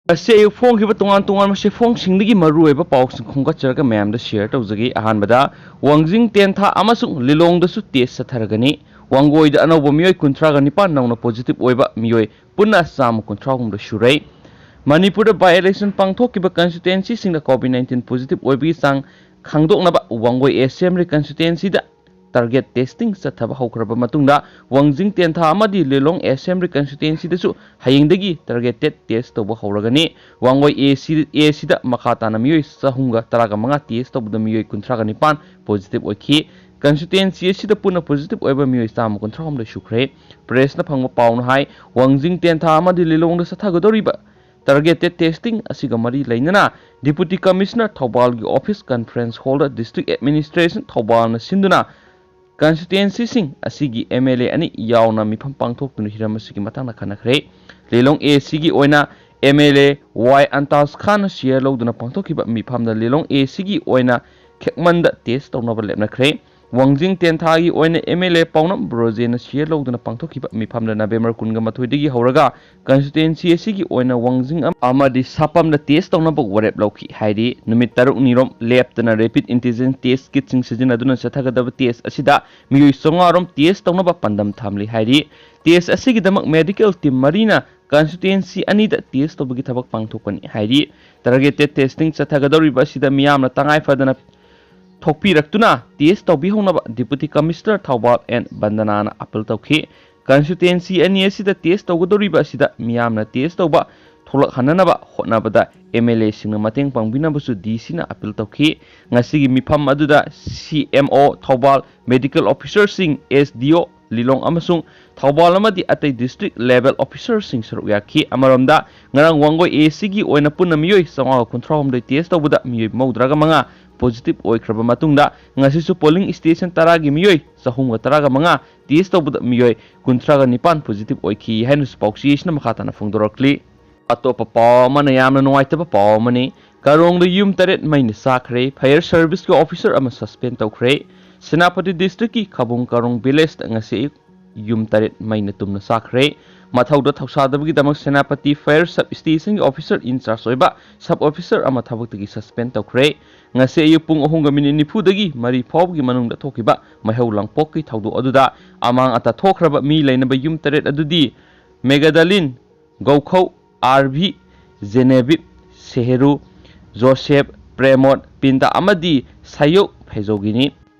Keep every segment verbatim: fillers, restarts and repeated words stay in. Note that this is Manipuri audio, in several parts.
ꯉꯁꯤ ꯑꯌꯨꯛ ꯐꯣꯡꯈꯤꯕ ꯇꯣꯉꯥꯟ ꯇꯣꯉꯥꯟꯕ ꯆꯦꯐꯣꯡꯁꯤꯡꯗꯒꯤ ꯃꯔꯨꯑꯣꯏꯕ ꯄꯥꯎꯁꯤꯡ ꯈꯣꯝꯒꯠꯆꯔꯒ ꯃꯌꯥꯝꯗ ꯁꯤꯌꯔ ꯇꯧꯖꯒꯦ꯫ ꯑꯍꯥꯟꯕꯗ, ꯋꯥꯡꯖꯤꯡ ꯇꯦꯟꯊꯥ ꯑꯃꯁꯨꯡ ꯂꯤꯂꯣꯡꯗꯁꯨ ꯇꯦꯁ ꯆꯠꯊꯔꯒꯅꯤ꯫ ꯋꯥꯡꯒꯣꯏꯗ ꯑꯅꯧꯕ ꯃꯤꯑꯣꯏ ꯀꯨꯟꯊ꯭ꯔꯥꯒ ꯅꯤꯄꯥꯟ ꯅꯧꯅ ꯄꯣꯖꯤꯇꯤꯚ ꯑꯣꯏꯕ ꯃꯤꯑꯣꯏ ꯄꯨꯟꯅ ꯆꯥꯝꯃ ꯀꯨꯟꯊ꯭ꯔꯥ ꯍꯨꯝꯗꯣꯏ ꯁꯨꯔꯦ꯫ ꯃꯅꯤꯄꯨꯔꯗ ꯕꯥꯏ ꯏꯂꯦꯛꯁꯟ ꯄꯥꯡꯊꯣꯛꯈꯤꯕ ꯀꯟꯁꯇꯤꯇ꯭ꯋꯦꯟꯁꯤꯁꯤꯡꯗ ꯀꯣꯚꯤꯗ ꯅꯥꯏꯟꯇꯤꯟ ꯄꯣꯖꯤꯇꯤꯚ ꯑꯣꯏꯕꯒꯤ ꯆꯥꯡ ꯈꯪꯗꯣꯛꯅꯕ ꯋꯥꯡꯒꯣꯏ ꯑꯦꯁꯦꯝꯕ꯭ꯂꯤ ꯀꯟꯁꯇꯤꯇ꯭ꯋꯦꯟꯁꯤꯗ ꯇꯥꯔꯒꯦꯠ ꯇꯦꯁꯇꯤꯡ ꯆꯠꯊꯕ ꯍꯧꯈ꯭ꯔꯕ ꯃꯇꯨꯡꯗ, ꯋꯥꯡꯖꯤꯡ ꯇꯦꯟꯊꯥ ꯑꯃꯗꯤ ꯂꯤꯂꯣꯡ ꯑꯦꯁꯦꯝꯕ꯭ꯂꯤ ꯀꯟꯁꯇꯤꯇ꯭ꯋꯦꯟꯁꯤꯗꯁꯨ ꯍꯌꯦꯡꯗꯒꯤ ꯇꯥꯔꯒꯦꯇꯦꯗ ꯇꯦꯁ ꯇꯧꯕ ꯍꯧꯔꯒꯅꯤ꯫ ꯋꯥꯡꯒꯣꯏ ꯑꯦ ꯁꯤ, ꯑꯦ ꯁꯤꯗ ꯃꯈꯥ ꯇꯥꯅ ꯃꯤꯑꯣꯏ ꯆꯍꯨꯝꯒ ꯇꯔꯥꯒ ꯃꯉꯥ ꯇꯦꯁ ꯇꯧꯕꯗ ꯃꯤꯑꯣꯏ ꯀꯨꯟꯊ꯭ꯔꯥꯒ ꯅꯤꯄꯥꯟ ꯄꯣꯖꯤꯇꯤꯚ ꯑꯣꯏꯈꯤ꯫ ꯀꯟꯁꯇꯤꯇ꯭ꯋꯦꯟꯁꯤ ꯑꯁꯤꯗ ꯄꯨꯟꯅ ꯄꯣꯖꯤꯇꯤꯚ ꯑꯣꯏꯕ ꯃꯤꯑꯣꯏ ꯆꯥꯝꯃ ꯀꯨꯟꯊ꯭ꯔꯥ ꯍꯨꯝꯗꯣꯏ ꯁꯨꯈ꯭ꯔꯦ꯫ ꯄ꯭ꯔꯦꯁꯅ ꯐꯪꯕ ꯄꯥꯎꯅ ꯍꯥꯏ, ꯋꯥꯡꯖꯤꯡ ꯇꯦꯟꯊꯥ ꯑꯃꯗꯤ ꯂꯤꯂꯣꯡꯗ ꯆꯠꯊꯒꯗꯧꯔꯤꯕ ꯇꯥꯔꯒꯦꯇꯦꯗ ꯇꯦꯁꯇꯤꯡ ꯑꯁꯤꯒ ꯃꯔꯤ ꯂꯩꯅꯅ ꯗꯤꯄꯨꯇꯤ ꯀꯃꯤꯁꯅꯔ ꯊꯧꯕꯥꯜꯒꯤ ꯑꯣꯐꯤꯁ ꯀꯟꯐꯔꯦꯟꯁ ꯍꯣꯜꯗ ꯗꯤꯁꯇ꯭ꯔꯤꯛ ꯑꯦꯗꯃꯤꯅꯤꯁꯇ꯭ꯔꯦꯁꯟ ꯊꯧꯕꯥꯜꯅ ꯁꯤꯟꯗꯨꯅ ꯀꯟꯁꯇꯤꯇ꯭ꯋꯦꯟꯁꯤꯁꯤꯡ ꯑꯁꯤꯒꯤ ꯑꯦꯝ ꯑꯦꯜ ꯑꯦ ꯑꯅꯤ ꯌꯥꯎꯅ ꯃꯤꯐꯝ ꯄꯥꯡꯊꯣꯛꯇꯨꯅ ꯍꯤꯔꯝ ꯑꯁꯤꯒꯤ ꯃꯇꯥꯡꯗ ꯈꯟꯅꯈ꯭ꯔꯦ꯫ ꯂꯤꯂꯣꯡ ꯑꯦ ꯁꯤꯒꯤ ꯑꯣꯏꯅ ꯑꯦꯝ ꯑꯦꯜ ꯑꯦ ꯋꯥꯏ ꯑꯟꯇꯥꯖ ꯈꯥꯟꯅ ꯁꯤꯌꯔ ꯂꯧꯗꯨꯅ ꯄꯥꯡꯊꯣꯛꯈꯤꯕ ꯃꯤꯐꯝꯗ ꯂꯤꯂꯣꯡ ꯑꯦ ꯁꯤꯒꯤ ꯑꯣꯏꯅ ꯈꯦꯛꯃꯟꯗ ꯇꯦꯁ ꯇꯧꯅꯕ ꯂꯦꯞꯅꯈ꯭ꯔꯦ꯫ ꯋꯥꯡꯖꯤꯡ ꯇꯦꯟꯊꯥꯒꯤ ꯑꯣꯏꯅ ꯑꯦꯝ ꯑꯦꯜ ꯑꯦ ꯄꯥꯎꯅꯝ ꯕ꯭ꯔꯣꯖꯦꯅ ꯁꯤꯌꯔ ꯂꯧꯗꯨꯅ ꯄꯥꯡꯊꯣꯛꯈꯤꯕ ꯃꯤꯐꯝꯗ ꯅꯕꯦꯝꯕꯔ ꯀꯨꯟꯒ ꯃꯥꯊꯣꯏꯗꯒꯤ ꯍꯧꯔꯒ ꯀꯟꯁꯇꯤꯇ꯭ꯋꯦꯟꯁꯤ ꯑꯁꯤꯒꯤ ꯑꯣꯏꯅ ꯋꯥꯡꯖꯤꯡ ꯑꯃ-, ꯑꯃꯗꯤ ꯁꯥꯄꯝꯗ ꯇꯦꯁ ꯇꯧꯅꯕ ꯋꯥꯔꯦꯞ ꯂꯧꯈꯤ ꯍꯥꯏꯔꯤ꯫ ꯅꯨꯃꯤꯠ ꯇꯔꯨꯛꯅꯤꯔꯣꯝ ꯂꯦꯞꯇꯅ ꯔꯦꯄꯤꯗ ꯑꯦꯟꯇꯤꯖꯦꯟ ꯇꯦꯁ ꯀꯤꯠꯁꯤꯡ ꯁꯤꯖꯤꯟꯅꯗꯨꯅ ꯆꯠꯊꯒꯗꯕ ꯇꯦꯁ ꯑꯁꯤꯗ ꯃꯤꯑꯣꯏ ꯆꯥꯝꯃꯉꯥ ꯔꯣꯝ ꯇꯦꯁ ꯇꯧꯅꯕ ꯄꯥꯟꯗꯝ ꯊꯝꯂꯤ ꯍꯥꯏꯔꯤ꯫ ꯇꯦꯁ ꯑꯁꯤꯒꯤꯗꯃꯛ ꯃꯦꯗꯤꯀꯦꯜ ꯇꯤꯝ ꯃꯔꯤꯅ ꯀꯟꯁꯇꯤꯇ꯭ꯋꯦꯟꯁꯤ ꯑꯅꯤꯗ ꯇꯦꯁ ꯇꯧꯕꯒꯤ ꯊꯕꯛ ꯄꯥꯡꯊꯣꯛꯄꯅꯤ ꯍꯥꯏꯔꯤ꯫ ꯇꯥꯔꯒꯦꯇꯦꯗ ꯇꯦꯁꯇꯤꯡ ꯆꯠꯊꯒꯗꯧꯔꯤꯕ ꯑꯁꯤꯗ ꯃꯤꯌꯥꯝꯅ ꯇꯉꯥꯏ ꯐꯗꯅ ꯊꯣꯛꯄꯤꯔꯛꯇꯨꯅ ꯇꯦꯁ ꯇꯧꯕꯤꯍꯧꯅꯕ ꯗꯤꯄꯨꯇꯤ ꯀꯃꯤꯁꯅꯔ ꯊꯧꯕꯥꯜ ꯑꯦꯟ ꯕꯟꯗꯅꯥꯅ ꯑꯥꯄꯤꯜ ꯇꯧꯈꯤ꯫ ꯀꯟꯁꯇꯤꯇ꯭ꯋꯦꯟꯁꯤ ꯑꯅꯤ ꯑꯁꯤꯗ ꯇꯦꯁ ꯇꯧꯒꯗꯧꯔꯤꯕ ꯑꯁꯤꯗ ꯃꯤꯌꯥꯝꯅ ꯇꯦꯁ ꯇꯧꯕ ꯊꯣꯛꯂꯛꯍꯟꯅꯅꯕ ꯍꯣꯠꯅꯕꯗ ꯑꯦꯝ ꯑꯦꯜ ꯑꯦꯁꯤꯡꯅ ꯃꯇꯦꯡ ꯄꯥꯡꯕꯤꯅꯕꯁꯨ ꯗꯤ ꯁꯤꯅ ꯑꯥꯄꯤꯜ ꯇꯧꯈꯤ꯫ ꯉꯁꯤꯒꯤ ꯃꯤꯐꯝ ꯑꯗꯨꯗ ꯁꯤ ꯑꯦꯝ ꯑꯣ ꯊꯧꯕꯥꯜ, ꯃꯦꯗꯤꯀꯦꯜ ꯑꯣꯐꯤꯁꯔꯁꯤꯡ, ꯑꯦꯁ ꯗꯤ ꯑꯣ ꯂꯤꯂꯣꯡ ꯑꯃꯁꯨꯡ ꯊꯧꯕꯥꯜ ꯑꯃꯗꯤ ꯑꯇꯩ ꯗꯤꯁꯇ꯭ꯔꯤꯛ ꯂꯦꯚꯦꯜ ꯑꯣꯐꯤꯁꯔꯁꯤꯡ ꯁꯔꯨꯛ ꯌꯥꯈꯤ꯫ ꯑꯃꯔꯣꯝꯗ, ꯉꯔꯥꯡ ꯋꯥꯡꯒꯣꯏ ꯑꯦ ꯁꯤꯒꯤ ꯑꯣꯏꯅ ꯄꯨꯟꯅ ꯃꯤꯑꯣꯏ ꯆꯥꯝꯃꯉꯥꯒ ꯀꯨꯟꯊ꯭ꯔꯥ ꯍꯨꯝꯗꯣꯏ ꯇꯦꯁ ꯇꯧꯕꯗ ꯃꯤꯑꯣꯏ ꯃꯧꯗ꯭ꯔꯥꯒ ꯃꯉꯥ ꯄꯣꯖꯤꯇꯤꯚ ꯑꯣꯏꯈ꯭ꯔꯕ ꯃꯇꯨꯡꯗ, ꯉꯁꯤꯁꯨ ꯄꯣꯂꯤꯡ ꯁ꯭ꯇꯦꯁꯟ ꯇꯔꯥꯒꯤ ꯃꯤꯑꯣꯏ ꯆꯍꯨꯝꯒ ꯇꯔꯥꯒ ꯃꯉꯥ ꯇꯦꯁ ꯇꯧꯕꯗ ꯃꯤꯑꯣꯏ ꯀꯨꯟꯊ꯭ꯔꯥꯒ ꯅꯤꯄꯥꯟ ꯄꯣꯖꯤꯇꯤꯚ ꯑꯣꯏꯈꯤ ꯍꯥꯏꯅꯁꯨ ꯄꯥꯎꯆꯦꯁꯤꯅ ꯃꯈꯥ ꯇꯥꯅ ꯐꯣꯡꯗꯣꯔꯛꯂꯤ꯫ ꯑꯇꯣꯞꯄ ꯄꯥꯎ ꯑꯃꯅ ꯌꯥꯝꯅ ꯅꯨꯡꯉꯥꯏꯇꯕ ꯄꯥꯎ ꯑꯃꯅꯤ꯫ ꯀꯥꯔꯣꯡꯗ ꯌꯨꯝ ꯇꯔꯦꯠ ꯃꯩꯅ ꯆꯥꯛꯈ꯭ꯔꯦ꯫ ꯐꯥꯌꯔ ꯁꯔꯚꯤꯁꯀꯤ ꯑꯣꯐꯤꯁꯔ ꯑꯃ ꯁꯁꯄꯦꯟ ꯇꯧꯈ꯭ꯔꯦ꯫ ꯁꯦꯅꯥꯄꯇꯤ ꯗꯤꯁꯇ꯭ꯔꯤꯛꯀꯤ ꯈꯕꯨꯡ ꯀꯥꯔꯣꯡ ꯚꯤꯂꯦꯖꯇ ꯉꯁꯤ ꯑꯌꯨꯛ ꯌꯨꯝ ꯇꯔꯦꯠ ꯃꯩꯅ ꯇꯨꯝꯅ ꯆꯥꯛꯈ꯭ꯔꯦ꯫ ꯃꯊꯧꯗ ꯊꯧꯁꯥꯗꯕꯒꯤꯗꯃꯛ ꯁꯦꯅꯥꯄꯇꯤ Fire Sub Station ꯒꯤ officer in charge ꯑꯣꯏꯕ sub officer ꯑꯃ ꯊꯕꯛꯇꯒꯤ suspend ꯇꯧꯈ꯭ꯔꯦ꯫ ꯉꯁꯤ ꯑꯌꯨꯛ ꯄꯨꯡ ꯑꯍꯨꯝꯒ ꯃꯤꯅꯤꯠ ꯅꯤꯐꯨꯗꯒꯤ ꯃꯔꯤ ꯐꯥꯎꯕꯒꯤ ꯃꯅꯨꯡꯗ ꯊꯣꯛꯈꯤꯕ ꯃꯩꯍꯧ ꯂꯥꯡꯄꯣꯛꯀꯤ ꯊꯧꯗꯣꯛ ꯑꯗꯨꯗ ꯑꯃꯥꯡ ꯑꯇꯥ ꯊꯣꯛꯈ꯭ꯔꯕ ꯃꯤ ꯂꯩꯅꯕ ꯌꯨꯝ ꯇꯔꯦꯠ ꯑꯗꯨꯗꯤ ꯃꯦꯒꯗꯥꯂꯤꯟ, ꯒꯧꯈꯧ, ꯑꯥꯔꯚꯤ, ꯖꯦꯅꯦꯕꯤꯞ, ꯁꯦꯍꯦꯔꯨ, ꯖꯣꯁꯦꯞ, ꯄ꯭ꯔꯦꯃꯣꯠ, ꯄꯤꯟꯇꯥ ꯑꯃꯗꯤ ꯁꯥꯌꯣꯛ ꯐꯦꯖꯣꯒꯤꯅꯤ꯫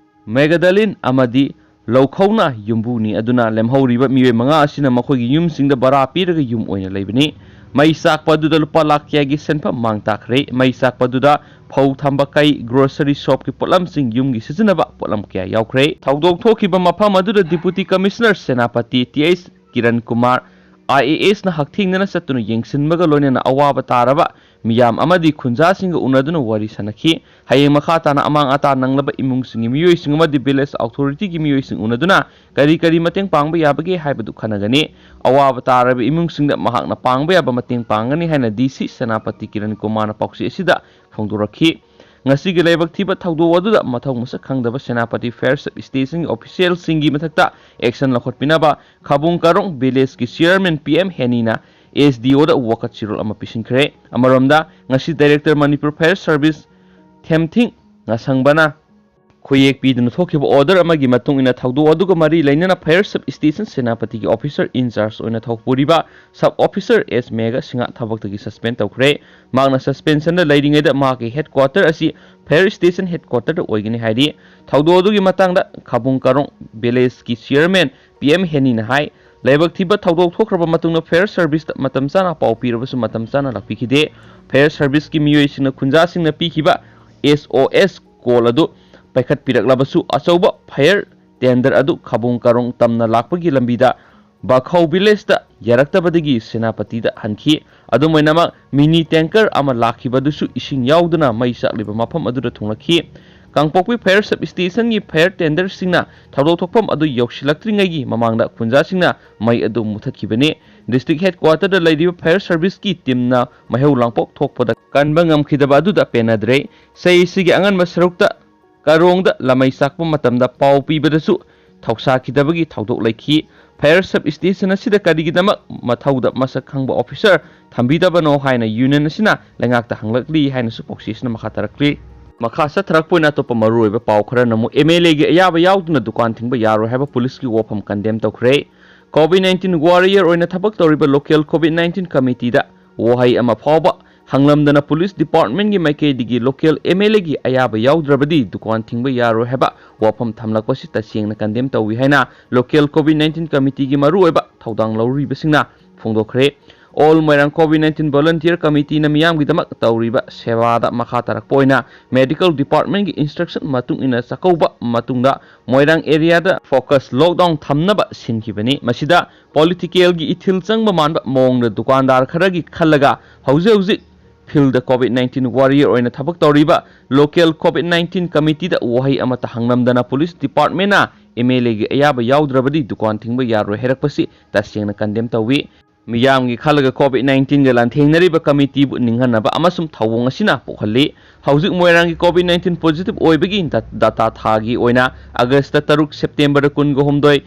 ꯃꯦꯒꯗꯥꯂꯤꯟ ꯑꯃꯗꯤ ꯂꯧꯈꯧꯅ ꯌꯨꯝꯕꯨꯅꯤ꯫ ꯑꯗꯨꯅ ꯂꯦꯝꯍꯧꯔꯤꯕ ꯃꯤꯑꯣꯏ ꯃꯉꯥ ꯑꯁꯤꯅ ꯃꯈꯣꯏꯒꯤ ꯌꯨꯝꯁꯤꯡꯗ ꯚꯔꯥ ꯄꯤꯔꯒ ꯌꯨꯝ ꯑꯣꯏꯅ ꯂꯩꯕꯅꯤ꯫ ꯃꯩ ꯆꯥꯛꯄ ꯑꯗꯨꯗ ꯂꯨꯄꯥ ꯂꯥꯈ ꯀꯌꯥꯒꯤ ꯁꯦꯟꯐꯝ ꯃꯥꯡ ꯇꯥꯛꯈ꯭ꯔꯦ꯫ ꯃꯩ ꯆꯥꯛꯄ ꯑꯗꯨꯗ ꯐꯧ ꯊꯝꯕ ꯀꯩ, grocery shop ꯀꯤ ꯄꯣꯠꯂꯝꯁꯤꯡ, ꯌꯨꯝꯒꯤ ꯁꯤꯖꯤꯟꯅꯕ ꯄꯣꯠꯂꯝ ꯀꯌꯥ ꯌꯥꯎꯈ꯭ꯔꯦ꯫ ꯊꯧꯗꯣꯛ ꯊꯣꯛꯈꯤꯕ ꯃꯐꯝ ꯑꯗꯨꯗ Deputy Commissioner Senapati T H Kiran Kumar, I A ꯑꯦꯁꯅ ꯍꯛꯊꯦꯡꯅꯅ ꯆꯠꯇꯨꯅ ꯌꯦꯡꯁꯤꯟꯕꯒ ꯂꯣꯏꯅꯅ ꯑꯋꯥꯕ ꯇꯥꯔꯕ ꯃꯤꯌꯥꯝ ꯑꯃꯗꯤ ꯈꯨꯟꯖꯥꯁꯤꯡꯒ ꯎꯅꯗꯨꯅ ꯋꯥꯔꯤ ꯁꯥꯅꯈꯤ꯫ ꯍꯌꯦꯡ ꯃꯈꯥ ꯇꯥꯅ ꯑꯃꯥꯡ ꯑꯇꯥ ꯅꯪꯂꯕ ꯏꯃꯨꯡꯁꯤꯡꯒꯤ ꯃꯤꯑꯣꯏꯁꯤꯡ ꯑꯃꯗꯤ village authority ꯒꯤ ꯃꯤꯑꯣꯏꯁꯤꯡ ꯎꯅꯗꯨꯅ ꯀꯔꯤ ꯀꯔꯤ ꯃꯇꯦꯡ ꯄꯥꯡꯕ ꯌꯥꯕꯒꯦ ꯍꯥꯏꯕꯗꯨ ꯈꯟꯅꯒꯅꯤ꯫ ꯑꯋꯥꯕ ꯇꯥꯔꯕ ꯏꯃꯨꯡꯁꯤꯡꯗ ꯃꯍꯥꯛꯅ ꯄꯥꯡꯕ ꯌꯥꯕ ꯃꯇꯦꯡ ꯄꯥꯡꯒꯅꯤ ꯍꯥꯏꯅ ꯗꯤ ꯁꯤ ꯁꯦꯅꯥꯄꯇꯤ ꯀꯤꯔꯟ ꯀꯨꯃꯥꯔꯅ ꯄꯥꯎꯆꯦ ꯑꯁꯤꯗ ꯐꯣꯡꯗꯣꯔꯛꯈꯤ꯫ ꯉꯁꯤꯒꯤ ꯂꯥꯏꯕꯛ ꯊꯤꯕ ꯊꯧꯗꯣꯛ ꯑꯗꯨꯗ ꯃꯊꯧ ꯃꯁꯛ ꯈꯪꯗꯕ ꯁꯦꯅꯥꯄꯇꯤ Fire Sub Station ꯒꯤ official ꯁꯤꯡꯒꯤ ꯃꯊꯛꯇ action ꯂꯧꯈꯠꯄꯤꯅꯕ ꯈꯥꯕꯨꯡ ꯀꯥꯔꯣꯡ village ꯀꯤ chairman ꯄꯤ ꯑꯦꯝ ꯍꯦꯅꯤꯅ ꯑꯦꯁ ꯗꯤ ꯑꯣ ꯗ ꯋꯥꯀꯠ ꯆꯦꯔꯣꯜ ꯑꯃ ꯄꯤꯁꯤꯟꯈ꯭ꯔꯦ꯫ ꯑꯃꯔꯣꯝꯗ, ꯉꯁꯤ Director Manipur Fire Service ꯊꯦꯝꯊꯤꯡ ꯉꯁꯪꯕꯅ ꯈꯨꯌꯦꯛ ꯄꯤꯗꯨꯅ ꯊꯣꯛꯈꯤꯕ order ꯑꯃꯒꯤ ꯃꯇꯨꯡ ꯏꯟꯅ ꯊꯧꯗꯣꯛ ꯑꯗꯨꯒ ꯃꯔꯤ ꯂꯩꯅꯅ Fire Sub Station ꯁꯦꯅꯥꯄꯇꯤꯒꯤ officer in charge ꯑꯣꯏꯅ ꯊꯧꯄꯨꯔꯤꯕ sub officer ꯑꯦꯁ ꯃꯦꯘ ꯁꯤꯡꯍ ꯊꯕꯛꯇꯒꯤ suspend ꯇꯧꯈ꯭ꯔꯦ꯫ ꯃꯍꯥꯛꯅ suspension ꯗ ꯂꯩꯔꯤꯉꯩꯗ ꯃꯍꯥꯛꯀꯤ headquarter ꯑꯁꯤ fire station headquarter ꯗ ꯑꯣꯏꯒꯅꯤ ꯍꯥꯏꯔꯤ꯫ ꯊꯧꯗꯣꯛ ꯑꯗꯨꯒꯤ ꯃꯇꯥꯡꯗ ꯈꯥꯕꯨꯡ ꯀꯥꯔꯣꯡ village ꯀꯤ chairman ꯄꯤ ꯑꯦꯝ ꯍꯦꯅꯤꯅ ꯍꯥꯏ, ꯂꯥꯏꯕꯛ ꯊꯤꯕ ꯊꯧꯗꯣꯛ ꯊꯣꯛꯈ꯭ꯔꯕ ꯃꯇꯨꯡꯗ fire service ꯇ ꯃꯇꯝ ꯆꯥꯅ ꯄꯥꯎ ꯄꯤꯔꯕꯁꯨ ꯃꯇꯝ ꯆꯥꯅ ꯂꯥꯛꯄꯤꯈꯤꯗꯦ꯫ Fire service ꯀꯤ ꯃꯤꯑꯣꯏꯁꯤꯡꯅ ꯈꯨꯟꯖꯥꯁꯤꯡꯅ ꯄꯤꯈꯤꯕ ꯑꯦꯁ ꯑꯣ ꯑꯦꯁ call ꯑꯗꯨ ꯄꯥꯏꯈꯠꯄꯤꯔꯛꯂꯕꯁꯨ ꯑꯆꯧꯕ fire tender ꯑꯗꯨ ꯈꯥꯕꯨꯡ ꯀꯥꯔꯣꯡ ꯇꯝꯅ ꯂꯥꯛꯄꯒꯤ ꯂꯝꯕꯤꯗ ꯕꯥꯈꯧ village ꯇ ꯌꯥꯔꯛꯇꯕꯗꯒꯤ ꯁꯦꯅꯥꯄꯇꯤꯗ ꯍꯟꯈꯤ꯫ ꯑꯗꯨꯝ ꯑꯣꯏꯅꯃꯛ, mini tanker ꯑꯃ ꯂꯥꯛꯈꯤꯕꯗꯨꯁꯨ ꯏꯁꯤꯡ ꯌꯥꯎꯗꯨꯅ ꯃꯩ ꯆꯥꯛꯂꯤꯕ ꯃꯐꯝ ꯑꯗꯨꯗ ꯊꯨꯡꯂꯛꯈꯤ꯫ ꯀꯥꯡꯄꯣꯛꯄꯤ Fire Sub Station ꯒꯤ fire tender ꯁꯤꯡꯅ ꯊꯧꯗꯣꯛ ꯊꯣꯛꯐꯝ ꯑꯗꯨ ꯌꯧꯁꯤꯜꯂꯛꯇ꯭ꯔꯤꯉꯩꯒꯤ ꯃꯃꯥꯡꯗ ꯈꯨꯟꯖꯥꯁꯤꯡꯅ ꯃꯩ ꯑꯗꯨ ꯃꯨꯊꯠꯈꯤꯕꯅꯤ꯫ District headquarter ꯗ ꯂꯩꯔꯤꯕ fire service ꯀꯤ team ꯅ ꯃꯩꯍꯧ ꯂꯥꯡꯄꯣꯛ ꯊꯣꯛꯄꯗ ꯀꯟꯕ ꯉꯝꯈꯤꯗꯕ ꯑꯗꯨꯗ ꯄꯦꯟꯅꯗ꯭ꯔꯦ꯫ ꯆꯍꯤ ꯑꯁꯤꯒꯤ ꯑꯉꯟꯕ ꯁꯔꯨꯛꯇ ꯀꯥꯔꯣꯡꯗ ꯂꯃꯩ ꯆꯥꯛꯄ ꯃꯇꯝꯗ ꯄꯥꯎ ꯄꯤꯕꯗꯁꯨ ꯊꯧꯁꯥꯈꯤꯗꯕꯒꯤ ꯊꯧꯗꯣꯛ ꯂꯩꯈꯤ꯫ Fire Sub Station ꯑꯁꯤꯗ ꯀꯔꯤꯒꯤꯗꯃꯛ ꯃꯊꯧꯗ ꯃꯁꯛ ꯈꯪꯕ officer ꯊꯝꯕꯤꯗꯕꯅꯣ ꯍꯥꯏꯅ union ꯑꯁꯤꯅ ꯂꯩꯉꯥꯛꯇ ꯍꯪꯂꯛꯂꯤ ꯍꯥꯏꯅꯁꯨ ꯄꯥꯎꯆꯦꯁꯤꯅ ꯃꯈꯥ ꯇꯥꯔꯛꯂꯤ꯫ ꯃꯈꯥ ꯆꯠꯊꯔꯛꯄ ꯑꯣꯏꯅ ꯑꯇꯣꯞꯄ ꯃꯔꯨꯑꯣꯏꯕ ꯄꯥꯎ ꯈꯔꯅ ꯑꯃꯨꯛ MLAꯒꯤ ꯑꯌꯥꯕ ꯌꯥꯎꯗꯅ ꯗꯨꯀꯥꯟ ꯊꯤꯡꯕ ꯌꯥꯔꯣꯏ ꯍꯥꯏꯕ ꯄꯨꯂꯤꯁꯀꯤ ꯋꯥꯐꯝ condemn ꯇꯧꯈ꯭ꯔꯦ꯫ COVID nineteen warrior ꯑꯣꯏꯅ ꯊꯕꯛ ꯇꯧꯔꯤꯕ local COVID nineteen committeeꯗ ꯋꯥꯍꯩ ꯑꯃ ꯐꯥꯎꯕ ꯍꯪꯂꯝꯗꯅ ꯄꯨꯂꯤꯁ departmentꯀꯤ ꯃꯥꯏꯀꯩꯗꯒꯤ local MLAꯒꯤ ꯑꯌꯥꯕ ꯌꯥꯎꯗ꯭ꯔꯕꯗꯤ ꯗꯨꯀꯥꯟ ꯊꯤꯡꯕ ꯌꯥꯔꯣꯏ ꯍꯥꯏꯕ ꯋꯥꯐꯝ ꯊꯝꯂꯛꯄꯁꯤ ꯇꯁꯦꯡꯅ condemn ꯇꯧꯏ ꯍꯥꯏꯅ local COVID nineteen committeeꯒꯤ ꯃꯔꯨꯑꯣꯏꯕ ꯊꯧꯗꯥꯡ ꯂꯧꯔꯤꯕꯁꯤꯡꯅ ꯐꯣꯡꯗꯣꯛꯈ꯭ꯔꯦ꯫ All Moirang COVID nineteen Volunteer Committeeꯅ ꯃꯤꯌꯥꯝꯒꯤꯗꯃꯛ ꯇꯧꯔꯤꯕ ꯁꯦꯕꯥꯗ ꯃꯈꯥ ꯇꯥꯔꯛꯄ ꯑꯣꯏꯅ medical departmentꯀꯤ instruction ꯃꯇꯨꯡ ꯏꯟꯅ ꯆꯥꯛꯀꯧꯕ ꯃꯇꯨꯡꯗ ꯃꯣꯏꯔꯥꯡ areaꯗ focus lockdown ꯊꯝꯅꯕ ꯁꯤꯟꯈꯤꯕꯅꯤ꯫ ꯃꯁꯤꯗ politicalꯒꯤ ꯏꯊꯤꯜ ꯆꯪꯕ ꯃꯥꯟꯕ ꯃꯑꯣꯡꯗ ꯗꯨꯀꯥꯟꯗꯥꯔ ꯈꯔꯒꯤ ꯈꯜꯂꯒ ꯍꯧꯖꯤꯛ ꯍꯧꯖꯤꯛ fieldꯗ COVID nineteen warrior ꯑꯣꯏꯅ ꯊꯕꯛ ꯇꯧꯔꯤꯕ local COVID nineteen committeeꯗ ꯋꯥꯍꯩ ꯑꯃꯠꯇ ꯍꯪꯂꯝꯗꯅ ꯄꯨꯂꯤꯁ departmentꯅ MLAꯒꯤ ꯑꯌꯥꯕ ꯌꯥꯎꯗ꯭ꯔꯕꯗꯤ ꯗꯨꯀꯥꯟ ꯊꯤꯡꯕ ꯌꯥꯔꯣꯏ ꯍꯥꯏꯔꯛꯄꯁꯤ ꯇꯁꯦꯡꯅ condemn ꯇꯧꯏ꯫ ꯃꯤꯌꯥꯝꯒꯤ ꯈꯜꯂꯒ COVID nineteenꯒ ꯂꯥꯟꯊꯦꯡꯅꯔꯤꯕ committeeꯕꯨ ꯅꯤꯡꯍꯟꯅꯕ ꯑꯃꯁꯨꯡ ꯊꯧꯑꯣꯡ ꯑꯁꯤꯅ ꯄꯣꯛꯍꯜꯂꯤ꯫ ꯍꯧꯖꯤꯛ ꯃꯣꯏꯔꯥꯡꯒꯤ COVID nineteen positive ꯑꯣꯏꯕꯒꯤ da-, data ꯊꯥꯒꯤ ꯑꯣꯏꯅ Augustꯇ ꯇꯔꯨꯛ, Septemberꯗ ꯀꯨꯟꯒ ꯍꯨꯝꯗꯣꯏ,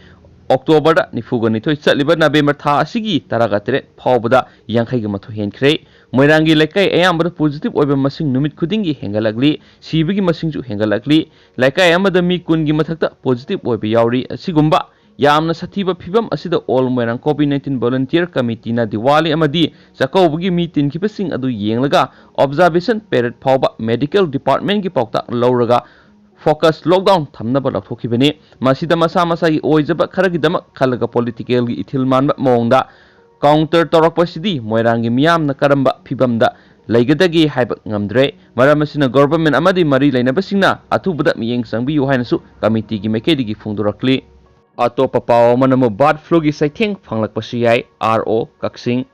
Octoberꯗ ꯅꯤꯐꯨꯒ ꯅꯤꯊꯣꯏ, ꯆꯠꯂꯤꯕ November ꯊꯥ ꯑꯁꯤꯒꯤ ꯇꯔꯥꯒ ꯇꯔꯦꯠ ꯐꯥꯎꯕꯗ ꯌꯥꯡꯈꯩꯒ ꯃꯥꯊꯣꯏ ꯍꯦꯟꯈ꯭ꯔꯦ꯫ ꯃꯣꯏꯔꯥꯡꯒꯤ ꯂꯩꯀꯥꯏ ꯑꯌꯥꯝꯕꯗ positive ꯑꯣꯏꯕ ꯃꯁꯤꯡ ꯅꯨꯃꯤꯠ ꯈꯨꯗꯤꯡꯒꯤ ꯍꯦꯟꯒꯠꯂꯛꯂꯤ, ꯁꯤꯕꯒꯤ ꯃꯁꯤꯡꯁꯨ ꯍꯦꯟꯒꯠꯂꯛꯂꯤ꯫ ꯂꯩꯀꯥꯏ ꯑꯃꯗ ꯃꯤ ꯀꯨꯟꯒꯤ ꯃꯊꯛꯇ positive ꯑꯣꯏꯕ ꯌꯥꯎꯔꯤ꯫ ꯑꯁꯤꯒꯨꯝꯕ ꯌꯥꯝꯅ ꯁꯥꯊꯤꯕ ꯐꯤꯚꯝ ꯑꯁꯤꯗ All Moirang COVID nineteen Volunteer Committeeꯅ Diwali ꯑꯃꯗꯤ ꯆꯥꯛꯀꯧꯕꯒꯤ ꯃꯤ ꯇꯤꯟꯈꯤꯕꯁꯤꯡ ꯑꯗꯨ ꯌꯦꯡꯂꯒ observation period ꯐꯥꯎꯕ medical departmentꯀꯤ ꯄꯥꯎꯇꯥꯛ ꯂꯧꯔꯒ focus lockdown ꯊꯝꯅꯕ ꯂꯧꯊꯣꯛꯈꯤꯕꯅꯤ꯫ ꯃꯁꯤꯗ ꯃꯁꯥ ꯃꯁꯥꯒꯤ ꯑꯣꯏꯖꯕ ꯈꯔꯒꯤꯗꯃꯛ ꯈꯜꯂꯒ politicalꯒꯤ ꯏꯊꯤꯜ ꯃꯥꯟꯕ ꯃꯑꯣꯡꯗ counter ꯇꯧꯔꯛꯄꯁꯤꯗꯤ ꯃꯣꯏꯔꯥꯡꯒꯤ ꯃꯤꯌꯥꯝꯅ ꯀꯔꯝꯕ ꯐꯤꯚꯝꯗ ꯂꯩꯒꯗꯒꯦ ꯍꯥꯏꯕ ꯉꯝꯗ꯭ꯔꯦ꯫ ꯃꯔꯝ ꯑꯁꯤꯅ government ꯑꯃꯗꯤ ꯃꯔꯤ ꯂꯩꯅꯕꯁꯤꯡꯅ ꯑꯊꯨꯕꯗ ꯃꯤꯠꯌꯦꯡ ꯆꯪꯕꯤꯌꯨ ꯍꯥꯏꯅꯁꯨ committeeꯒꯤ ꯃꯥꯏꯀꯩꯗꯒꯤ ꯐꯣꯡꯗꯣꯔꯛꯂꯤ꯫ ꯑꯇꯣꯞꯄ ꯄꯥꯎ ꯑꯃꯅ ꯑꯃꯨꯛ bird fluꯒꯤ ꯆꯩꯊꯦꯡ ꯐꯪꯂꯛꯄꯁꯨ ꯌꯥꯏ꯫ RO ꯀꯛꯆꯤꯡ꯫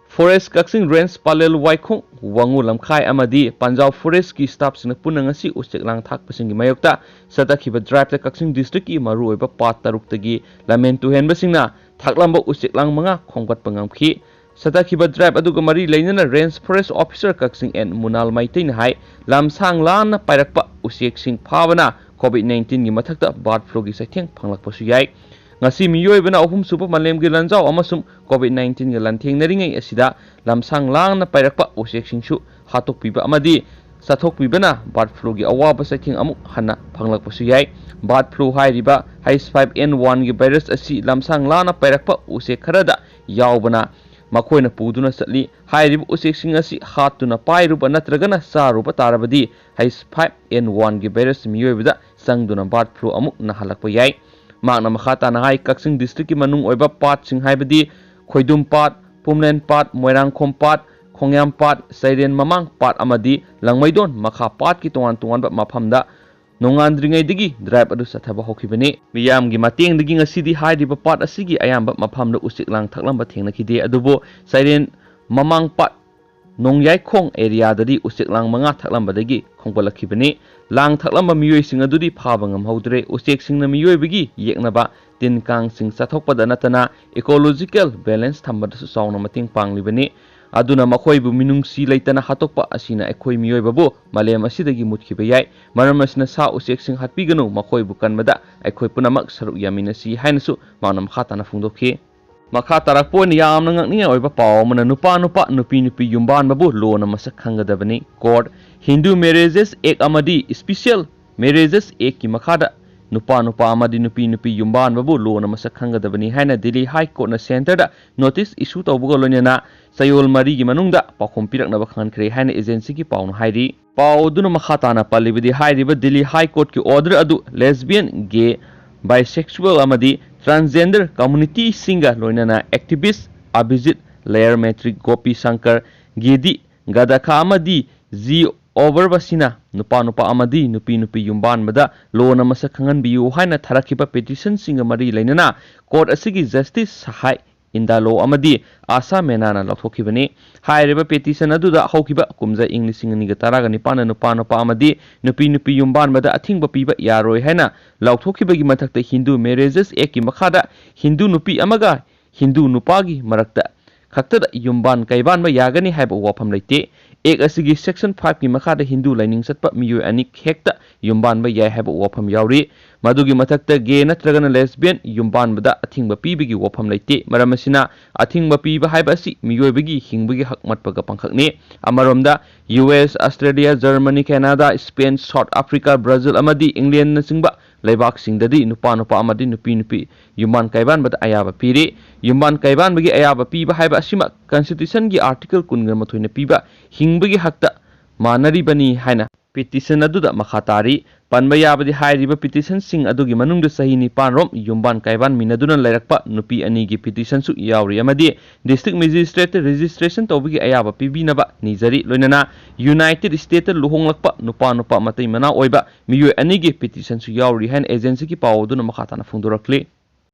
Forest ꯀꯛꯆꯤꯡ Range ꯄꯂꯦꯜ ꯋꯥꯏꯈꯣꯡ, ꯋꯥꯉꯨ ꯂꯝꯈꯥꯏ ꯑꯃꯗꯤ ꯄꯟꯖꯥꯎ Forestꯀꯤ staffꯁꯤꯡꯅ ꯄꯨꯟꯅ ꯉꯁꯤ ꯎꯆꯦꯛ ꯂꯥꯡ ꯊꯥꯛꯄꯁꯤꯡꯒꯤ ꯃꯥꯌꯣꯛꯇ ꯆꯠꯊꯈꯤꯕ driveꯇ ꯀꯛꯆꯤꯡ districtꯀꯤ ꯃꯔꯨꯑꯣꯏꯕ ꯄꯥꯠ ꯇꯔꯨꯛꯇꯒꯤ ꯂꯝꯍꯦꯟ ꯇꯨꯍꯦꯟꯕꯁꯤꯡꯅ ꯊꯥꯛꯂꯝꯕ ꯎꯆꯦꯛ ꯂꯥꯡ ꯃꯉꯥ ꯈꯣꯝꯒꯠꯄ ꯉꯝꯈꯤ꯫ ꯆꯠꯊꯈꯤꯕ drive ꯑꯗꯨꯒ ꯃꯔꯤ ꯂꯩꯅꯅ Range Forest Officer Kakching N Munal ꯃꯩꯇꯩꯅ ꯍꯥꯏ, ꯂꯝꯁꯥꯡ ꯂꯥꯟꯅ ꯄꯥꯏꯔꯛꯄ ꯎꯆꯦꯛꯁꯤꯡ ꯐꯥꯕꯅ COVID nineteenꯒꯤ ꯃꯊꯛꯇ bird fluꯒꯤ ꯆꯩꯊꯦꯡ ꯐꯪꯂꯛꯄꯁꯨ ꯌꯥꯏ꯫ ꯉꯁꯤ ꯃꯤꯑꯣꯏꯕꯅ ꯑꯍꯨꯝꯁꯨꯕ ꯃꯥꯂꯦꯝꯒꯤ ꯂꯥꯟꯖꯥꯎ ꯑꯃꯁꯨꯡ COVID nineteen ꯒ ꯂꯥꯟꯊꯦꯡꯅꯔꯤꯉꯩ ꯑꯁꯤꯗ ꯂꯝꯁꯥꯡ ꯂꯥꯡꯅ ꯄꯥꯏꯔꯛꯄ ꯎꯆꯦꯛꯁꯤꯡꯁꯨ ꯍꯥꯠꯇꯣꯛꯄꯤꯕ ꯑꯃꯗꯤ ꯆꯥꯊꯣꯛꯄꯤꯕꯅ ꯕꯥꯔꯗ ꯐ꯭ꯂꯨꯒꯤ ꯑꯋꯥꯕ ꯆꯩꯊꯦꯡ ꯑꯃꯨꯛ ꯍꯟꯅ ꯐꯪꯂꯛꯄꯁꯨ ꯌꯥꯏ꯫ ꯕꯥꯔꯗ ꯐ꯭ꯂꯨ ꯍꯥꯏꯔꯤꯕ H five N one ꯒꯤ ꯚꯥꯏꯔꯁ ꯑꯁꯤ ꯂꯝꯁꯥꯡ ꯂꯥꯟꯅ ꯄꯥꯏꯔꯛꯄ ꯎꯆꯦꯛ ꯈꯔꯗ ꯌꯥꯎꯕꯅ ꯃꯈꯣꯏꯅ ꯄꯨꯗꯨꯅ ꯆꯠꯂꯤ꯫ ꯍꯥꯏꯔꯤꯕ ꯎꯆꯦꯛꯁꯤꯡ ꯑꯁꯤ ꯍꯥꯠꯇꯨꯅ ꯄꯥꯏꯔꯨꯕ ꯅꯠꯇ꯭ꯔꯒꯅ ꯆꯥꯔꯨꯕ ꯇꯥꯔꯕꯗꯤ H five N one ꯒꯤ ꯚꯥꯏꯔꯁ ꯃꯤꯑꯣꯏꯕꯗ ꯆꯪꯗꯨꯅ ꯕꯥꯔꯗ ꯐ꯭ꯂꯨ ꯑꯃꯨꯛ ꯅꯥꯍꯜꯂꯛꯄ ꯌꯥꯏ꯫ ꯃꯍꯥꯛꯅ ꯃꯈꯥ ꯇꯥꯅ ꯍꯥꯏ, ꯀꯛꯆꯤꯡ ꯗꯤꯁꯇ꯭ꯔꯤꯛꯀꯤ ꯃꯅꯨꯡ ꯑꯣꯏꯕ ꯄꯥꯠꯁꯤꯡ ꯍꯥꯏꯕꯗꯤ ꯈꯣꯏꯗꯨꯝ ꯄꯥꯠ, ꯄꯨꯝꯂꯦꯟ ꯄꯥꯠ, ꯈꯣꯡꯌꯥꯝ ꯄꯥꯠ, ꯆꯩꯔꯦꯟ ꯃꯃꯥꯡ ꯄꯥꯠ ꯑꯃꯗꯤ ꯂꯪꯃꯩꯗꯣꯟ ꯃꯈꯥ ꯄꯥꯠꯀꯤ ꯇꯣꯉꯥꯟ ꯇꯣꯉꯥꯟꯕ ꯃꯐꯝꯗ ꯅꯣꯡꯉꯥꯟꯗ꯭ꯔꯤꯉꯩꯗꯒꯤ ꯗ꯭ꯔꯥꯏꯚ ꯑꯗꯨ ꯆꯠꯊꯕ ꯍꯧꯈꯤꯕꯅꯤ꯫ ꯃꯤꯌꯥꯝꯒꯤ ꯃꯇꯦꯡꯗꯒꯤ ꯉꯁꯤꯗꯤ ꯍꯥꯏꯔꯤꯕ ꯄꯥꯠ ꯑꯁꯤꯒꯤ ꯑꯌꯥꯝꯕ ꯃꯐꯝꯗ ꯎꯆꯦꯛ ꯂꯥꯡ ꯊꯛꯂꯝꯕ ꯊꯦꯡꯅꯈꯤꯗꯦ, ꯑꯗꯨꯕꯨ ꯆꯩꯔꯦꯟ ꯃꯃꯥꯡ ꯄꯥꯠ ꯅꯣꯡꯌꯥꯏꯈꯣꯡ ꯑꯦꯔꯤꯌꯥꯗꯗꯤ ꯎꯆꯦꯛ ꯂꯥꯡ ꯃꯉꯥ ꯊꯛꯂꯝꯕꯗꯒꯤ ꯈꯣꯝꯒꯠꯂꯛꯈꯤꯕꯅꯤ꯫ ꯂꯥꯡ ꯊꯛꯂꯝꯕ ꯃꯤꯑꯣꯏꯁꯤꯡ ꯑꯗꯨꯗꯤ ꯐꯥꯕ ꯉꯝꯍꯧꯗ꯭ꯔꯦ꯫ ꯎꯆꯦꯛꯁꯤꯡꯅ ꯃꯤꯑꯣꯏꯕꯒꯤ ꯌꯦꯛꯅꯕ ꯇꯤꯟ ꯀꯥꯡꯁꯤꯡ ꯆꯥꯊꯣꯛꯄꯗ ꯅꯠꯇꯅ ꯏꯀꯣꯂꯣꯖꯤꯀꯦꯜ ꯕꯦꯂꯦꯟꯁ ꯊꯝꯕꯗꯁꯨ ꯆꯥꯎꯅ ꯃꯇꯦꯡ ꯄꯥꯡꯂꯤꯕꯅꯤ꯫ ꯑꯗꯨꯅ ꯃꯈꯣꯏꯕꯨ ꯃꯤꯅꯨꯡꯁꯤ ꯂꯩꯇꯅ ꯍꯥꯠꯇꯣꯛꯄ ꯑꯁꯤꯅ ꯑꯩꯈꯣꯏ ꯃꯤꯑꯣꯏꯕꯕꯨ ꯃꯥꯂꯦꯝ ꯑꯁꯤꯗꯒꯤ ꯃꯨꯠꯈꯤꯕ ꯌꯥꯏ꯫ ꯃꯔꯝ ꯑꯁꯤꯅ ꯁꯥ ꯎꯆꯦꯛꯁꯤꯡ ꯍꯥꯠꯄꯤꯒꯅꯨ, ꯃꯈꯣꯏꯕꯨ ꯀꯟꯕꯗ ꯑꯩꯈꯣꯏ ꯄꯨꯝꯅꯃꯛ ꯁꯔꯨꯛ ꯌꯥꯃꯤꯟꯅꯁꯤ ꯍꯥꯏꯅꯁꯨ ꯃꯍꯥꯛꯅ ꯃꯈꯥ ꯇꯥꯅ ꯐꯣꯡꯗꯣꯛꯈꯤ꯫ ꯃꯈꯥ ꯇꯥꯔꯛꯄ ꯑꯣꯏꯅ ꯌꯥꯝꯅ ꯉꯛꯅꯤꯡꯉꯥꯏ ꯑꯣꯏꯕ ꯄꯥꯎ ꯑꯃꯅ, ꯅꯨꯄꯥ ꯅꯨꯄꯥ, ꯅꯨꯄꯤ ꯅꯨꯄꯤ ꯌꯨꯝꯕꯥꯟꯕꯕꯨ ꯂꯣꯟꯅ ꯃꯁꯛ ꯈꯪꯒꯗꯕꯅꯤ꯫ ꯀꯣꯔꯠ, ꯍꯤꯟꯗꯨ ꯃꯦꯔꯦꯖꯦꯁ ꯑꯦꯛ ꯑꯃꯗꯤ ꯁ꯭ꯄꯦꯁꯤꯌꯦꯜ ꯃꯦꯔꯦꯖꯦꯁ ꯑꯦꯛꯀꯤ ꯃꯈꯥꯗ ꯅꯨꯄꯥ ꯅꯨꯄꯥ ꯑꯃꯗꯤ ꯅꯨꯄꯤ ꯅꯨꯄꯤ ꯌꯨꯝꯕꯥꯟꯕꯕꯨ ꯂꯣꯟꯅ ꯃꯁꯛ ꯈꯪꯒꯗꯕꯅꯤ ꯍꯥꯏꯅ ꯗꯤꯜꯂꯤ ꯍꯥꯏ ꯀꯣꯔꯠꯅ ꯁꯦꯟꯇꯔꯗ ꯅꯣꯇꯤꯁ ꯏꯁꯨ ꯇꯧꯕꯒ ꯂꯣꯏꯅꯅ ꯆꯌꯣꯜ ꯃꯔꯤꯒꯤ ꯃꯅꯨꯡꯗ ꯄꯥꯎꯈꯨꯝ ꯄꯤꯔꯛꯅꯕ ꯈꯪꯍꯟꯈ꯭ꯔꯦ ꯍꯥꯏꯅ ꯑꯦꯖꯦꯟꯁꯤꯒꯤ ꯄꯥꯎꯅ ꯍꯥꯏꯔꯤ꯫ ꯄꯥꯎ ꯑꯗꯨꯅ ꯃꯈꯥ ꯇꯥꯅ ꯄꯜꯂꯤꯕꯗꯤ, ꯍꯥꯏꯔꯤꯕ ꯗꯤꯜꯂꯤ ꯍꯥꯏ ꯀꯣꯔꯠꯀꯤ ꯑꯣꯔꯗꯔ ꯑꯗꯨ ꯂꯦꯁꯕꯤꯌꯟ, ꯒꯦ, ꯕꯥꯏꯁꯦꯛꯁꯨꯑꯦꯜ ꯑꯃꯗꯤ ꯇ꯭ꯔꯥꯟꯁꯖꯦꯟꯗꯔ ꯀꯝꯃꯨꯅꯤꯇꯤꯁꯤꯡꯒ ꯂꯣꯏꯅꯅ ꯑꯦꯛꯇꯤꯚꯤꯁ ꯑꯚꯤꯖꯤꯠ, ꯂꯌꯔ ꯃꯦꯇ꯭ꯔꯤꯛ, ꯒꯣꯄꯤ ꯁꯪꯀꯔ, ꯒꯦꯗꯤ ꯒꯗꯈꯥ ꯑꯃꯗꯤ ꯖꯤ ꯑꯣꯕꯔꯕꯁꯤꯅ ꯅꯨꯄꯥ ꯅꯨꯄꯥ ꯑꯃꯗꯤ ꯅꯨꯄꯤ ꯅꯨꯄꯤ ꯌꯨꯝꯕꯥꯟꯕꯗ ꯂꯣꯟꯅ ꯃꯁꯛ ꯈꯪꯍꯟꯕꯤꯌꯨ ꯍꯥꯏꯅ ꯊꯥꯔꯛꯈꯤꯕ ꯄꯦꯇꯤꯁꯟꯁꯤꯡꯒ ꯃꯔꯤ ꯂꯩꯅꯅ ꯀꯣꯔꯠ ꯑꯁꯤꯒꯤ ꯖꯁꯇꯤꯁ ꯁꯍꯥꯏ ꯏꯟꯗꯥꯂꯣ ꯑꯃꯗꯤ ꯑꯥꯁꯥ ꯃꯦꯅꯥꯅ ꯂꯧꯊꯣꯛꯈꯤꯕꯅꯤ꯫ ꯍꯥꯏꯔꯤꯕ ꯄꯦꯇꯤꯁꯟ ꯑꯗꯨꯗ ꯍꯧꯈꯤꯕ ꯀꯨꯝꯖꯥ ꯏꯪ ꯂꯤꯁꯤꯡ ꯑꯅꯤꯒ ꯇꯔꯥꯒ ꯅꯤꯄꯥꯟꯗ ꯅꯨꯄꯥ ꯅꯨꯄꯥ ꯑꯃꯗꯤ ꯅꯨꯄꯤ ꯅꯨꯄꯤ ꯌꯨꯝꯕꯥꯟꯕꯗ ꯑꯊꯤꯡꯕ ꯄꯤꯕ ꯌꯥꯔꯣꯏ ꯍꯥꯏꯅ ꯂꯥꯎꯊꯣꯛꯈꯤꯕꯒꯤ ꯃꯊꯛꯇ ꯍꯤꯟꯗꯨ ꯃꯦꯔꯦꯖꯦꯁ ꯑꯦꯛꯀꯤ ꯃꯈꯥꯗ ꯍꯤꯟꯗꯨ ꯅꯨꯄꯤ ꯑꯃꯒ ꯍꯤꯟꯗꯨ ꯅꯨꯄꯥꯒꯤ ꯃꯔꯛꯇ ꯈꯛꯇꯗ ꯌꯨꯝꯕꯥꯟ ꯀꯩꯕꯥꯟꯕ ꯌꯥꯒꯅꯤ ꯍꯥꯏꯕ ꯋꯥꯐꯝ ꯂꯩꯇꯦ꯫ ꯑꯦꯛ ꯑꯁꯤꯒꯤ ꯁꯦꯛꯁꯟ ꯐꯥꯏꯚꯀꯤ ꯃꯈꯥꯗ ꯍꯤꯟꯗꯨ ꯂꯥꯏꯅꯤꯡ ꯆꯠꯄ ꯃꯤꯑꯣꯏ ꯑꯅꯤ ꯍꯦꯛꯇ ꯌꯨꯝꯕꯥꯟꯕ ꯌꯥꯏ ꯍꯥꯏꯕ ꯋꯥꯐꯝ ꯌꯥꯎꯔꯤ꯫ ꯃꯗꯨꯒꯤ ꯃꯊꯛꯇ ꯒꯦ ꯅꯠꯇ꯭ꯔꯒꯅ ꯂꯦꯁꯕꯤꯌꯟ ꯌꯨꯝꯕꯥꯟꯕꯗ ꯑꯊꯤꯡꯕ ꯄꯤꯕꯒꯤ ꯋꯥꯐꯝ ꯂꯩꯇꯦ꯫ ꯃꯔꯝ ꯑꯁꯤꯅ, ꯑꯊꯤꯡꯕ ꯄꯤꯕ ꯍꯥꯏꯕ ꯑꯁꯤ ꯃꯤꯑꯣꯏꯕꯒꯤ ꯍꯤꯡꯕꯒꯤ ꯍꯛ ꯃꯠꯄꯒ ꯄꯥꯡꯈꯛꯅꯤ꯫ ꯑꯃꯔꯣꯝꯗ, U S, Australia, Germany, Canada, Spain, South Africa, Brazil ꯑꯃꯗꯤ ꯏꯪꯂꯦꯟꯅꯆꯤꯡꯕ ꯂꯩꯕꯥꯛꯁꯤꯡꯗꯗꯤ ꯅꯨꯄꯥ ꯅꯨꯄꯥ ꯑꯃꯗꯤ ꯅꯨꯄꯤ ꯅꯨꯄꯤ ꯌꯨꯝꯕꯥꯟ ꯀꯥꯏꯕꯥꯟꯕꯗ ꯑꯌꯥꯕ ꯄꯤꯔꯤ꯫ ꯌꯨꯝꯕꯥꯟ ꯀꯥꯏꯕꯥꯟꯕꯒꯤ ꯑꯌꯥꯕ ꯄꯤꯕ ꯍꯥꯏꯕ ꯑꯁꯤꯃꯛ ꯀꯟꯁꯇꯤꯇ꯭ꯌꯨꯁꯟꯒꯤ ꯑꯥꯔꯇꯤꯀꯜ ꯀꯨꯟꯒ ꯃꯥꯊꯣꯏꯅ ꯄꯤꯕ ꯍꯤꯡꯕꯒꯤ ꯍꯛꯇ ꯃꯥꯟꯅꯔꯤꯕꯅꯤ ꯍꯥꯏꯅ ꯄꯤꯇꯤꯁꯟ ꯑꯗꯨꯗ ꯃꯈꯥ ꯇꯥꯔꯤ꯫ ꯄꯟꯕ ꯌꯥꯕꯗꯤ, ꯍꯥꯏꯔꯤꯕ ꯄꯤꯇꯤꯁꯟꯁꯤꯡ ꯑꯗꯨꯒꯤ ꯃꯅꯨꯡꯗ ꯆꯍꯤ ꯅꯤꯄꯥꯟ ꯔꯣꯝ ꯌꯨꯝꯕꯥꯟ ꯀꯥꯏꯕꯥꯟꯃꯤꯟꯅꯗꯨꯅ ꯂꯩꯔꯛꯄ ꯅꯨꯄꯤ ꯑꯅꯤꯒꯤ ꯄꯤꯇꯤꯁꯟꯁꯨ ꯌꯥꯎꯔꯤ ꯑꯃꯗꯤ ꯗꯤꯁꯇ꯭ꯔꯤꯛ ꯃꯦꯖꯤꯁꯇ꯭ꯔꯦꯠꯇ ꯔꯦꯖꯤꯁꯇ꯭ꯔꯦꯁꯟ ꯇꯧꯕꯒꯤ ꯑꯌꯥꯕ ꯄꯤꯕꯤꯅꯕ ꯅꯤꯖꯔꯤ꯫ ꯂꯣꯏꯅꯅ ꯌꯨꯅꯥꯏꯇꯦꯗ ꯁ꯭ꯇꯦꯠꯇ ꯂꯨꯍꯣꯡꯂꯛꯄ ꯅꯨꯄꯥ ꯅꯨꯄꯥ ꯃꯇꯩ ꯃꯅꯥꯎ ꯑꯣꯏꯕ ꯃꯤꯑꯣꯏ ꯑꯅꯤꯒꯤ ꯄꯤꯇꯤꯁꯟꯁꯨ ꯌꯥꯎꯔꯤ ꯍꯥꯏꯅ ꯑꯦꯖꯦꯟꯁꯤꯒꯤ ꯄꯥꯎ ꯑꯗꯨꯅ ꯃꯈꯥ ꯇꯥꯅ ꯐꯣꯡꯗꯣꯔꯛꯂꯤ꯫